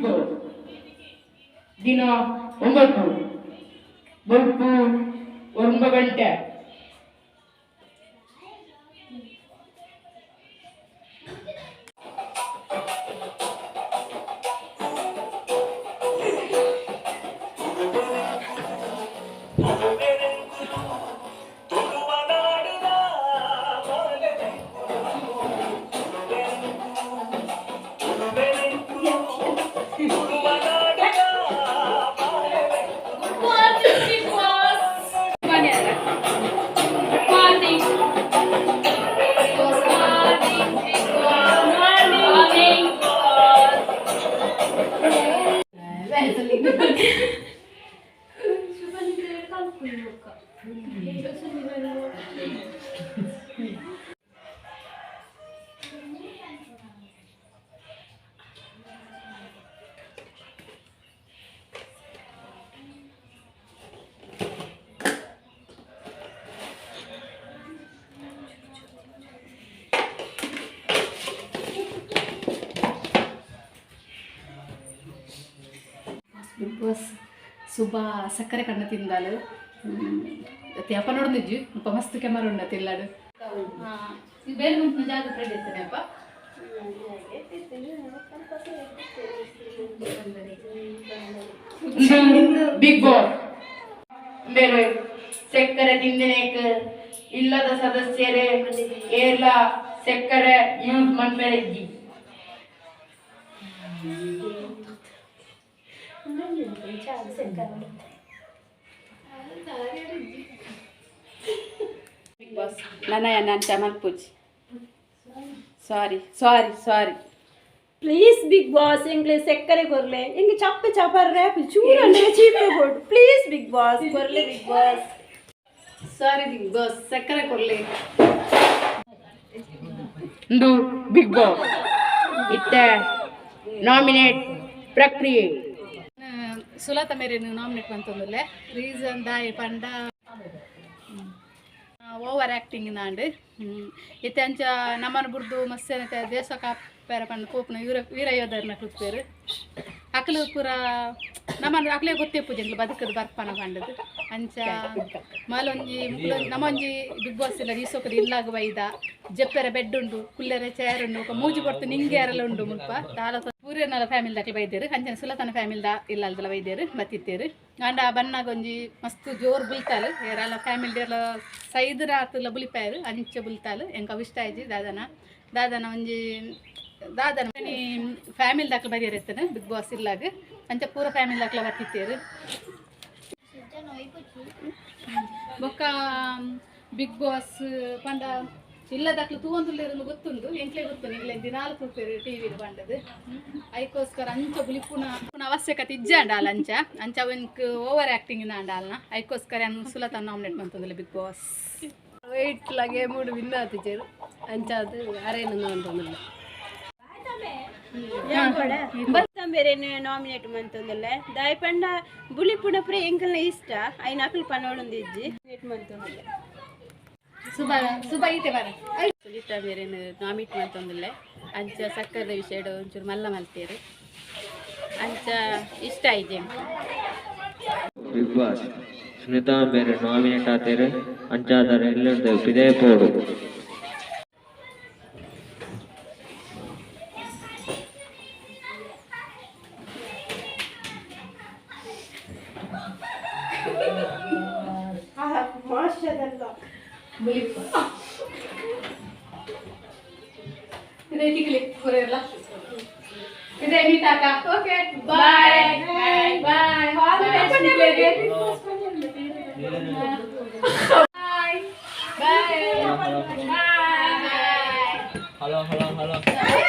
Boss, ದಿನ 9, ಬೊಲ್ಪು 9 ಗಂಟೆ. Big Boss. Good morning. Good morning. Big Boss. Morning. Big boss, Suba ಸಕ್ಕರೆ ಕಣ್ಣ ತಿಂದಾಲು ಅಪ್ಪ ನೋಡಿದ್ವಿ ಅಪ್ಪ, ಮಸ್ತ್ ಕ್ಯಾಮರಾ ಉಂಡ ತಿಲ್ಲಾಡು. ಬೇರೆ ಮುಂಚಿನ ಜಾಗ ಫ್ರೆಂಡ್ ಇರ್ತೇನೆ ಅಪ್ಪ. ಬಿಗ್ ಬಾಸ್, ಬೇರೆ ಸಕ್ಕರೆ ತಿಂದಿನೇಕ್ ಇಲ್ಲದ ಸದಸ್ಯರೇ ಏರ್ಲ ಸಕ್ಕರೆ ಯೂಸ್ ಮನ್ಪೆರೆಜ್ಜಿ. ಬಿಗ್ ಬಾಸ್, ನನ್ನ ನಾನು Chamal ಪೂಜಿ. Sorry, sorry, sorry. Please big boss, ಎಂಗ್ಲೆ ಸೆಕ್ಕರೆ ಕೊರ್ಲೆ. ಎಂಗೆ ಚಪ್ಪೆ ಚಪರ್ರೆ ಚೂರು ಅಂದ್ರೆ ಚೀಪೆ ಕೊಡು. ಪ್ಲೀಸ್ ಬಿಗ್ ಬಾಸ್, ಕೊರ್ಲೆ big boss. Sorry big boss, ಸಕ್ಕರೆ ಕೊಡ್ಲಿ. ಇಂದು ಬಿಗ್ ಬಾಸ್ ಇತ್ತ ನಾಮಿನೇಟ್ ಪ್ರಕ್ರಿಯೆ. ಸುಲತ ಮೇರೆ ನಾಮಿನೇಟ್ ಮಂತೊಂದುಲ್ಲೆ. ರೀಸನ್ ದಾಯಿ ಪಂಡ ಓವರ್ ಆ್ಯಕ್ಟಿಂಗ್ ನಾಂಡ್. ಇತ್ತೆ ಅಂಚ ನಮ್ಮನ ಬುಡ್ದು ಮಸ್ತ್ ದೇಶ ಕಾಪೆರ ಪಂಡ ಪೋಪುನ ವೀರ ವೀರ ಯೋಧರ್ನ ಕುತ್ಪೇರು. ಅಕ್ಲು ಪೂರ ನಮ್ಮನ ಅಕ್ಲೆ ಗೊತ್ತೇ ಪೂಜೆ ಬದುಕದು ಬರ್ಪನ ಪಂಡದು. ಅಂಚ ಮಾಲೊಂಜಿ ಮುಕ್ಲೊಂಜಿ ನಮ್ಮೊಂಜಿ ಬಿಗ್ ಬಾಸ್ ಇಲ್ಲ ಈಸೋಕದ ಇಲ್ಲಾಗ ಬೈದ. ಜಪ್ಪೆರೆ ಬೆಡ್ ಉಂಡು, ಕುಲ್ಲೆರೆ ಚೇರ್ ಉಂಡು, ಬೊಕ ಮೂಜಿ ಪೊರ್ತು ನಿಂಗೆ ಅರಲ ಉಂಡು. ಮುಲ್ಪ ದಾಲ ಪೂರೆನಲ ಫ್ಯಾಮಿಲಿ ದಕ್ಲೆ ಬೈದೇರು. ಅಂಚನೆ ಸುಲತನ ಫ್ಯಾಮಿಲಿ ಇಲ್ಲಲ್ದಲ ಬೈದೇರು ಬತ್ತಿತ್ತೇರು. ಆಂಡ ಬನ್ನಾಗ ಒಂಜಿ ಮಸ್ತ್ ಜೋರ್ ಬುಲ್ತಾಲ್. ಏರಲ ಫ್ಯಾಮಿಲಿ ಎಲ್ಲ ಸೈದ್ ರಾತುಲ ಬುಲಿಪಾಯರು, ಅಂಚ ಬುಲ್ತಾಲ್. ಎಂಕ ಅವು ಇಷ್ಟ ಆಯ್ಜಿ. ದಾದನ ದಾದನ ಒಂಜಿ ದಾದನ ಫ್ಯಾಮಿಲಿ ದಾಕ್ಲ ಬರಿಯರ್ ಇತ್ತನ ಬಿಗ್ ಬಾಸ್ ಇಲ್ಲಾಗ. ಅಂಚ ಪೂರ ಫ್ಯಾಮಿಲಿ ದಾಕ್ಲ ಬತ್ತಿತ್ತೇರು. ಬೊಕ್ಕ ಬಿಗ್ ಬಾಸ್ ಪಂಡ ಇಲ್ಲದಕ್ಲು ತೂವೊಂದುಲ್ಲೆರ್ ಗೊತ್ತುಂಡು, ಎಂಕ್ಲೆ ಗೊತ್ತುಂಡು. ಎಂಕ್ಲೆ ದಿನಾಲು ತೂಪೆರ್ ಟಿವಿ ಪಂಡದು. ಐಕೋಸ್ಕರ ಅಂಚ ಬುಲಿಪುನ ಅವಶ್ಯಕತೆ ಇಜ್ಜಾಂಡ ಅಲ್ಲ. ಅಂಚ ಅಂಚ ಅವೆನ್ಕ್ ಓವರ್ ಆಕ್ಟಿಂಗ್ ಇಂದ ಅಲ್ನ. ಐಕೋಸ್ಕರ ಸುಲತ ನಾಮಿನೇಟ್ ಮಂತೊಂದುಲ್ಲೆ ಬಿಗ್ ಬಾಸ್. ವೆಯ್ಟ್ ಲಗೆ ಮೂಡು ವಿನ್ ಆತಿಚೇರು. ಅಂಚಾದ್ ಅರೇನು ಅಂತಂದಿಲ್ಲ. ಬೇರೆ ನಾಮಿನೇಟ್ ಮಂತೊಂದುಲ್ಲೆ. ದಾಯಿ ಪಂಡ ಬುಲಿಪುನ ಪುರ ಎಂಕಲ್ನ ಇಷ್ಟ ಐನ ಅಕಲ್ ಪನೋಡೊಂದು ಇಜ್ಜಿ ನಾಮಿನೇಟ್ ಮಂತೊಂದುಲ್ಲೆ. ಸುಬ ಸುಬ ಈತೆ ಬರ. ಸುನೀತಾ ಮೇರೆನ್ ನಾಮಿನೇಟ್ ಮಂತೊಂದುಲ್ಲೆ. ಅಂಚ ಸಕ್ಕರೆದ ವಿಷಯಡ್ ಒಂಚೂರು ಮಲ್ಲ ಮಲ್ತೇರು. ಅಂಚ ಇಷ್ಟ ಆಯ್ಜೆ. ಬಿಗ್ ಬಾಸ್, ಸುನೀತಾ ಮೇರ್ ನಾಮಿನೇಟ್ ಆತೆರ್. ಅಂಚಾದರ್ ಇಲ್ಲರ್ದ್ ಪಿದಯಿ ಪೋಡು. ಬುಲಿಪು ಇದೇ ತಿಕ್ಲಿ ಪೂರೆಲ್ಲ ಇದೆ. ನೀಟಾಕ. Okay, bye bye. All the best. Bye bye bye. Hello, hello, hello.